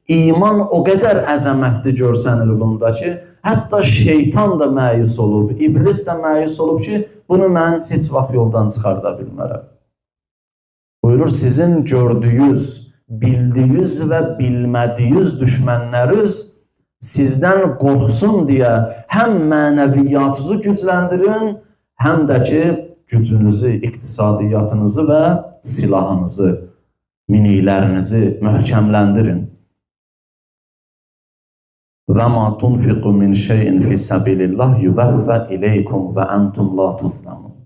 İman o qədər əzəmətli görsənir bunda ki, hətta şeytan da məyus olub, iblis də məyus olub ki, bunu mən heç vaxt yoldan çıxarda bilmərəm. Buyurur, sizin gördüyünüz, bildiyiniz və bilmədiyiniz düşmənləriniz sizdən qorxsun deyə həm mənəviyyatınızı gücləndirin, həm də ki, gücünüzü, iqtisadiyyatınızı və silahınızı, miniklərinizi möhkəmləndirin. Və ma tunfiqu min şeyin fi sabilillah yuvəffə ileykum və entum la tuzlamun.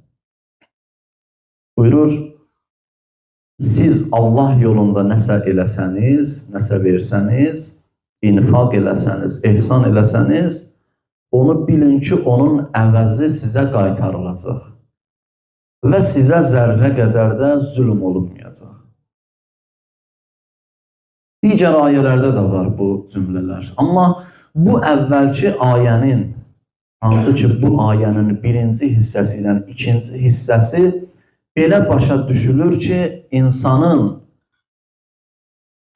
Buyurur, siz Allah yolunda nəsə eləsəniz, nəsə versəniz, infaq eləsəniz, ehsan eləsəniz, onu bilin ki, onun əvəzi sizə qaytarılacaq. Və sizə zərrə qədər də zülm olunmayacaq. Digər ayələrdə də var bu cümlələr. Amma bu əvvəlki ayənin, hansı ki bu ayənin birinci hissəsi ilə ikinci hissəsi belə başa düşülür ki, insanın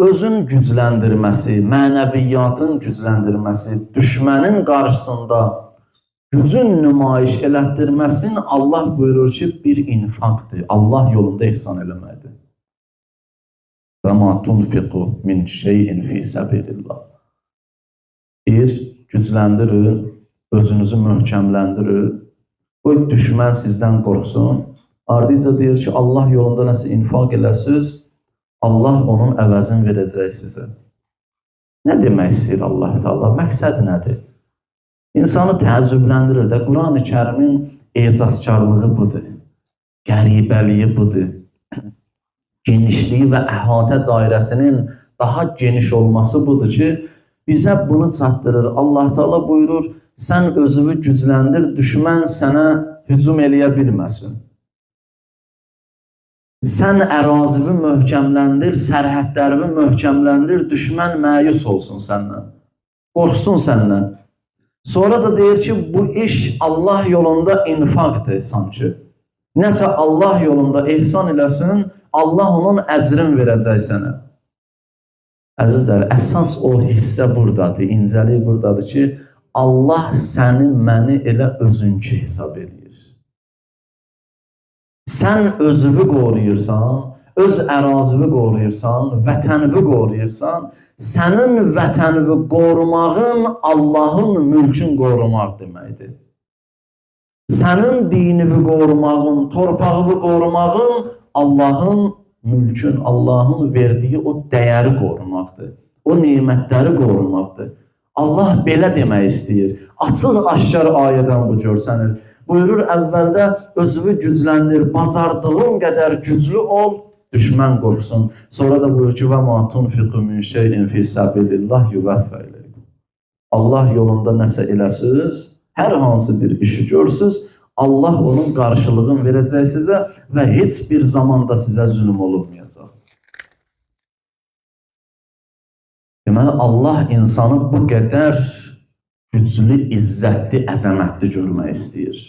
özün gücləndirməsi, mənəviyyatın gücləndirməsi, düşmənin qarşısında gücün nümayiş elətdirməsini Allah buyurur ki, bir infaqdır. Allah yolunda ehsan eləməkdir. Və ma tunfiqu min şeyin fi sabilillah. Deyir, gücləndirin, özünüzü möhkəmləndirin. Qoy düşmən sizdən qorxsun. Ardıca deyir ki, Allah yolunda nəsə infaq eləsiniz, Allah onun əvəzini verəcək sizə. Nə demək istəyir Allah Teala? Məqsəd nədir? İnsanı təəccübləndirir də Quran-ı Kərimin ecazkarlığı budur. Qəribəliyi budur. Genişliyi və əhatə dairəsinin daha geniş olması budur ki, bizə bunu çatdırır. Allah Teala buyurur, sən özünü gücləndir, düşmən sənə hücum eləyə bilməsin. Sən ərazini möhkəmləndir, sərhədlərini möhkəmləndir, düşmən məyus olsun səndən. Qorxsun səndən. Sonra da deyir ki, bu iş Allah yolunda infaqdır sanki. Nəsə Allah yolunda ehsan eləsin, Allah onun əcrini verəcək sənə. Əzizlər, əsas o hissə buradadır, incəlik buradadır ki, Allah səni, məni elə özünkü hesab eləyir. Sən özünü qoruyursan, öz ərazini qoruyursan, vətənini qoruyursan, sənin vətənini qorumağın Allahın mülkün qorumaq deməkdir. Sənin dinini qorumağın, torpağını qorumağın Allahın mülkün, Allahın verdiyi o dəyəri qorumaqdır. O nemətləri qorumaqdır. Allah belə demək istəyir. Açıq-aşkar ayədən bu görsənir. Buyurur, əvvəldə özünü gücləndir, bacardığın qədər güclü ol, düşmən qorxsun. Sonra da buyurur ki, və ma tunfiqu min şeyin fi sabilillah yuvəffə ileykum. Allah yolunda nəsə eləsiniz, hər hansı bir işi görsünüz, Allah onun qarşılığını verəcək sizə və heç bir zamanda sizə zülm olunmayacaq. Deməli, Allah insanı bu qədər güclü, izzətli, əzəmətli görmək istəyir.